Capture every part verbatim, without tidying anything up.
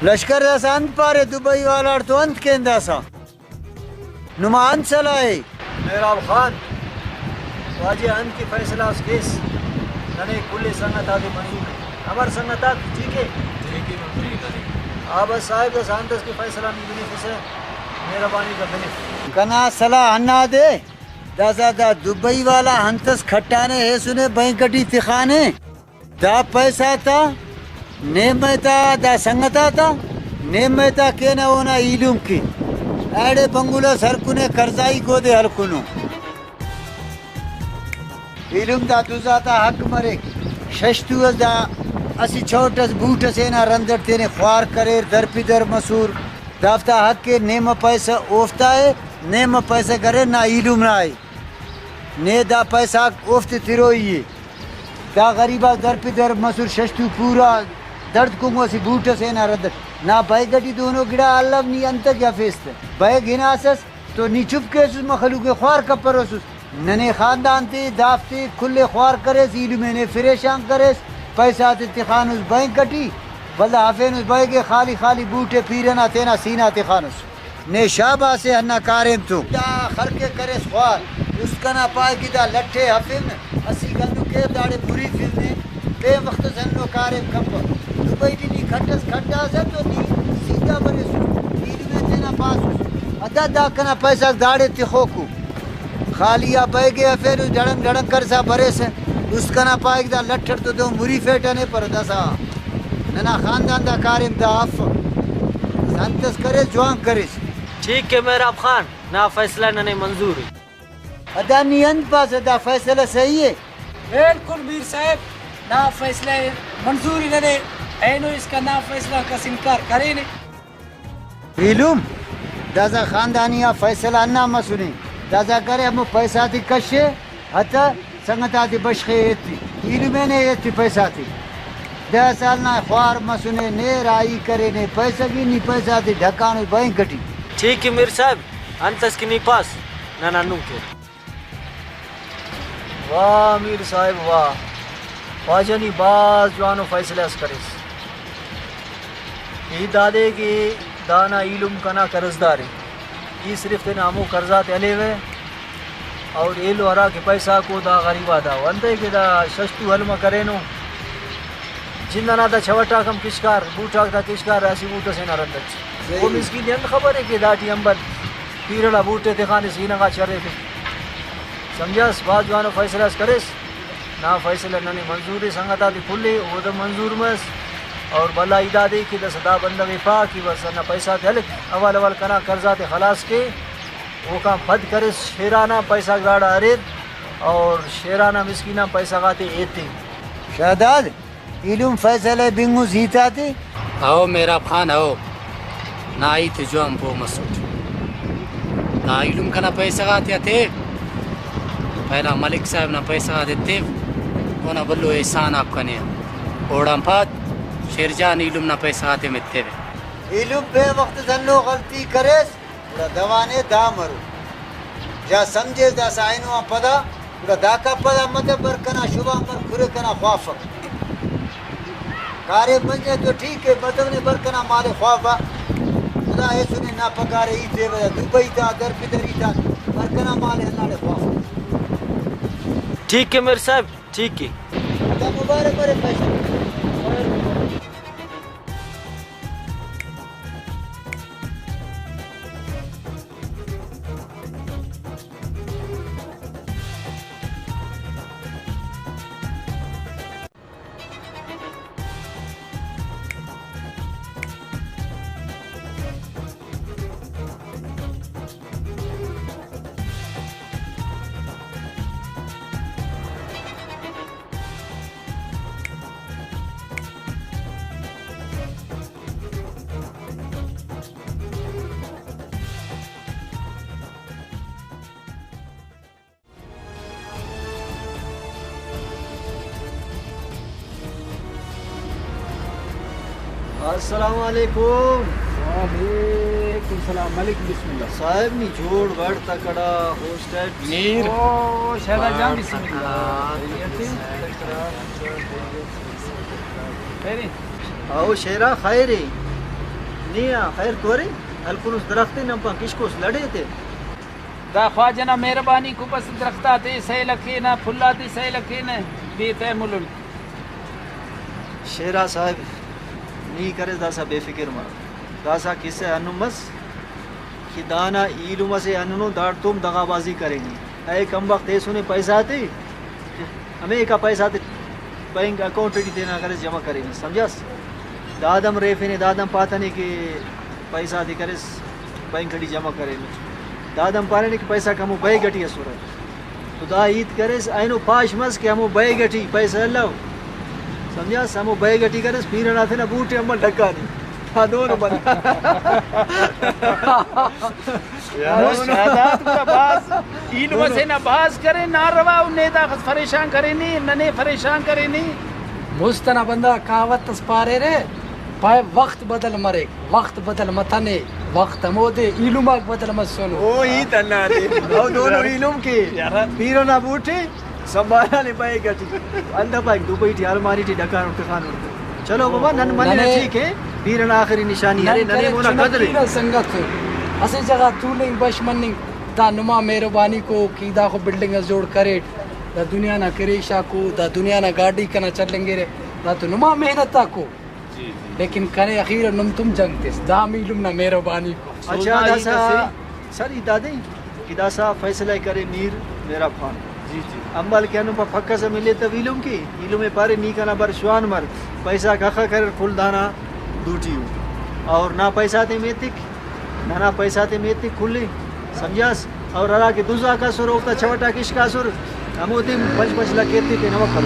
لشکر داسہ انت پارے، دبئی والاڑ تو انت کین داسہ؟ نما انت صلاح ءِ؟ مہراب خان، واجہ انت کہ فیصلہ اس کیس، ننے کل سنگت آتے منظور ءِ۔ امر سنگت آک، ٹھیک ءِ؟ ٹھیک ءِ، منظور ءِ ننے۔ آ بس صاحب، داسہ انت اس کہ فیصلہ نی بنفسہ، مہربانی دا بنف۔ کنا صلاح ہندادے، داسہ دا دبئی والا انت اس کھٹانے، ایسنے بینک ٹی تخانے۔ دا پیسہ تا نیمہ تا، دا سنگت آتا نیمہ تا کینہ اونا ایلم کن۔ ایڑے بنگلہ اس ہرکنے، قرضائی گودے ہلکنو۔ ایلم دا دز آتا حق مریک۔ ششتو اس دا اسہ چوٹ اس، بوٹ اس اینا رند اٹ تینے خوار کریر، درپدر مسر۔ دافتا حق ءِ، نیمہ پیسہ اوفتا ءِ، نیمہ پیسہ کریر نا ایلم نا ءِ۔ نے دا پیسہ غاک اوفتے تروئی ءِ۔ دا غریب آک درپدر مسر، ششتو پورا دڑد کنگو، اسہ بوٹ ئسے نا رد اٹ۔ نا بیگ ئٹی دہنو گڑا الو، نی انتکہ ہرفیس تہ؟ بیگ ہناسس تو نی چپ کیسس، مخلوق ئے خوار کپروسس۔ ننے خاندان تے دافتے کل ئے خوار کریس، ایلم ئے نے فریشان کریس، پیسہ غاتے تخانس بینک ئٹی، ولدا ہرفینس بیگ ئے، خالی خالی بوٹ ئے پیرہ نا تینا سینہ آ تخانس۔ نے شاباس ءِ ہندا کاریم تو۔ دا خلق ءِ کریس خوار، است کنا پائے کہ دا لٹ ءِ ہرفن، اسہ گندو کیو داڑے مریفن نے، پین وخت اس ہندنو کاریم کپک۔ دبئی ٹی نی کھٹس کھٹاسہ تو نی سیدھا بریسس، ایلم ئے تینا پاسس، ادا دا کنا پیسہ غاک داڑے تخوکو۔ خالی آ بیگ ئے ہرفینس، ڈڑنگ ڈڑنگ کرسا بریسہ، است کنا پائک دا لٹ اٹ تو دہن مریفیٹہ نے، پر داسہ ننا خاندان دا کاریم دا اف۔ انت اس کریس، جوان کریس۔ ٹھیک ءِ مہراب خان، نا فیصلہ ننے منظور ءِ۔ ادا نی انت پاسہ، دا فیصلہ صحیح ءِ؟ بالکل میر صاحب، نا فیصلہ منظور ءِ ننے، اینو اسکان نا فیصلہ کس انکار کرینے۔ ایلم، داسہ خاندانی آ فیصلہ ہندا مسنے، داسہ کرے ہمو پیسہ غاتے کشے، حتی سنگت آتے بشخے ایتے، ایلم ئے نے ایتے پیسہ غاتے۔ دہ سال نا خوار مسنے، نے راہی کرینے، پیسہ غاک نی پیسہ غاتے ڈکانس بینک ٹی۔ ٹھیک ءِ میر صاحب، انت اس کہ نی پاس، نن ہندن کیر۔ واہ میر صاحب واہ، خواجہ نی بھاز جوانو فیصلہ اس کریس۔ ہیت دادے کہ دانا ایلم کنا قرضدار ءِ، ای صرف تینا ہمو قرض آتے ہلیوہ اور ایلو ہرا کہ پیسہ غاکو دا غریب آ دا و انتئے کہ دا ششتو ہلمہ کرینو، جند ئنا دا چوٹاک ہم کشکار، بوٹاک دا کشکار، اسہ بوٹ ئسے نا رند اٹ۔ او مسکین ءِ انت خبر ءِ کہ داٹی امبل پیرہ نا بوٹ ءِ تخانے، سینہ غا چریفے۔ سمجھاس، بھاز جوانو فیصلہ اس کریس۔ نا فیصلہ ننے منظور ءِ، سنگت آتے کل ءِ اودے منظور مس۔ اور بھلا ای دادے کہ داسہ دا بندغ ءِ پا کہ بس ہندا پیسہ غاتے ہلک، اول اول کنا قرض آتے خلاص کے، اوکان پد کریس شیران آ پیسہ غاک داڑا اریر اور شیران آ مسکین آن پیسہ غاتے ایتے۔ شہداد، ایلم فیصلہ ءِ بنگس ہیت آتے؟ ہو مہراب خان، ہو۔ نا ہیت ءِ جوان پہہ مسٹ۔ دا ایلم کنا پیسہ غاتے آ تیو، پہلا ملک صاحب نا پیسہ غاتے تیو، اونا بھلو احسان آک کنے آ۔ اوڑان پد شیر جان ایلم نا پیسہ غاتے ہم ایتیوہ۔ ایلم پین وخت اس ہندنو غلطی کریس، گڑا دوانے دا مرو۔ یا سمجھیس داسہ اینو آن پدا، گڑا داکان پدا متو، بر کنا شبان بر کھرے کنا خوافک۔ کاریم بنجے تو ٹھیک ءِ، متو نے بر کنا مال ءِ خوافہ۔ خدا ایسنے نا پگار ءِ، ای تیوہ دبئی تا، در پدر ای تا، بر کنا مال ءِ ہنداڑے خوافہ۔ ٹھیک ءِ میر صاحب، ٹھیک ءِ۔ دا مبارک مرے پیسہ۔ السلام علیکم۔ وعلیکم السلام۔ ملک، بسم اللہ۔ صاحب نی جوڑ بڑ تکڑا، ہوش تٹ۔ میر۔ او، شہداد جان، بسم اللہ۔ خیریت اے؟ خیر اے؟ او شیرا، خیر اے؟ نی آ خیر تو ارے، ہلکنس درخت ءِ، نن پان کشکوس لڑے تے۔ دا خواجہ نا مہربانی کو، بس درخت آتے سیل کینہ، پھل آتے سیل کینہ، بے تہ ملن۔ شیرا صاحب، نی کرے داسا بے فکر مر۔ داسا کسہ ہندن مس کہ دانا ایلم اسے ہندنو، داڑتون دغا بازی کرینی۔ اے کم وخت ایسنے پیسہ آتے، ہمیکا پیسہ آتے بینک اکاؤنٹ ٹی تینا کرے جمع کرینے، سمجھاس؟ دادم ریفینے، دادم پاتنے کہ پیسہ آتے کریس بینک ٹی جمع کرینے۔ دادم پارینے کہ پیسہ آک ہمو بیگ ٹی اسرہ۔ تو دا ہیت کریس، اینو پاش مس کہ ہمو بیگ ٹی پیسہ الو۔ سمجھاس؟ ہمو بیگ ٹی کریس، پیرہ نا تینا بوٹ ئے امبل ڈکانی۔ ہا دونو بند۔ یار، مست، شاداد گڑا بھاز ایلم اسے نا بھاز کرے، ناروا، و نے داخس فریشان کرینے، ننے فریشان کرینے۔ مست ئنا بندغ کہاوت اس پاریرے، پائے وخت بدل مریک، وخت بدل متنے، وخت ہمودے ایلم آک بدل مسنو۔ او ہیت ہندادے، او دونو ایلم کہ یار۔ پیرہ نا بوٹ ئے سنبھالانے بیگ ٹی۔ ہندا پائک دبئی ٹی الماری ٹی ڈکانٹ تخانٹ۔ چلو بابا، نن مننہ ننے ٹھیک ہے، پیرہ نا آخری نشانی نن ارے، ننے کرے مونا چنکی قدر ءِ۔ نا سنگت، اسہ جگہ تولنگ بش مننگ، دا نما مہربانی کو کہ داخو بلڈنگ اس جوڑ کریٹ، دا دنیا نا کریش آکو، دا دنیا نا گاڈی کنا چلینگرہ، دا تو نما محنت آکو۔ جی، جی۔ لیکن کنے اخیر نم تم جنگ تس، دا ہم ایلم نا مہربانی کو۔ اچھا، سوچنا ہیت داسا اسے۔ سر، ای دادے کہ داسا فیصلہ ءِ کرے میر مہراب خان۔ جی، جی۔ امبل کہ ہندن پا پھکہ سے ملے تہ ایلم کہ، ایلم ءِ پارے نی کنا بر شوان مر، پیسہ آک اخہ کریر کل دانا دوٹی ءُ۔ اور نا پیسہ آتے میتک، ننا پیسہ آتے میتک کل ءِ، سمجھاس؟ اور ہرا کہ دز آک اسر، اوفتا چوٹ آک اشکاسر، ہمودے پنچ پنچ لکھ ایتے تینا وکل۔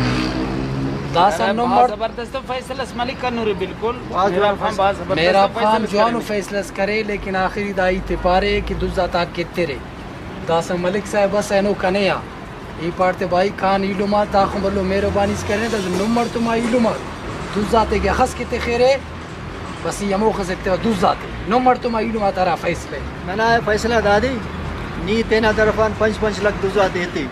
داسا ارے، نم بھاز مر- زبردست فیصلہ اس ملک کنورے، بالکل۔ بھاز مہراب جوان خان فیصلہ۔ بھاز زبردست مہراب خان فیصلہ اس جوانو کرے۔ فیصلہ اس کرے، لیکن آخری دا ہیت ءِ پارے کہ دز آتا حق ایترے۔ داسہ ملک صاحب اس اینو کنے آ۔ ای پاڑ تے بھائی خان ایلم آ داخہ بھلو مہربانی اس کرینے، داسہ نم مڑتما ایلم آ دز آتے کہ اخس کہ تخرے، بس ای ہموخس ایتیوہ دز آتے۔ نم مڑتما ایلم آتا ہرا فیصلہ ءِ۔ ننا فیصلہ دادے، نی تینا طرفان پنچ پنچ لکھ دز آتے ایتے۔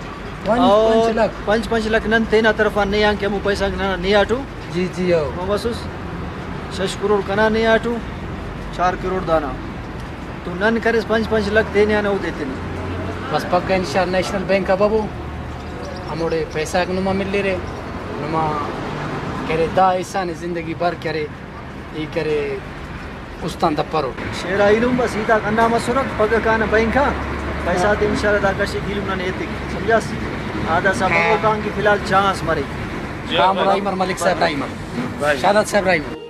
پنچ اور پنچ لکھ۔ پنچ پنچ لکھ نن تینا طرفان نے آن کہ ہمو پیسہ آک ننا نے آٹو۔ جی، جی، او۔ ہمو مسس، شش کروڑ کنا نے آٹو، چار کروڑ دانا۔ تو نن کریس پنچ پنچ لکھ تینے آن اودے تینے۔ بس پگہ انشاءاللہ نیشنل بینک آ ببو، ہموڑے پیسہ آک نما ملیرے، نما کرے دا احسان زندگی بھر کرے۔ ای کرے استان دپروٹ۔ شیرا ایلم بس ہیتاک ہندا مسرک، پگہ کانہ بینک آ، پیسہ غاتے انشاءاللہ دا کشک ایلم ننے ایتک، سمجھاس؟ آ داسا بروکان کہ فی الحال چانس مرے۔ کامران راہی مر، ملک صاحب راہی مر، شہداد صاحب راہی مر۔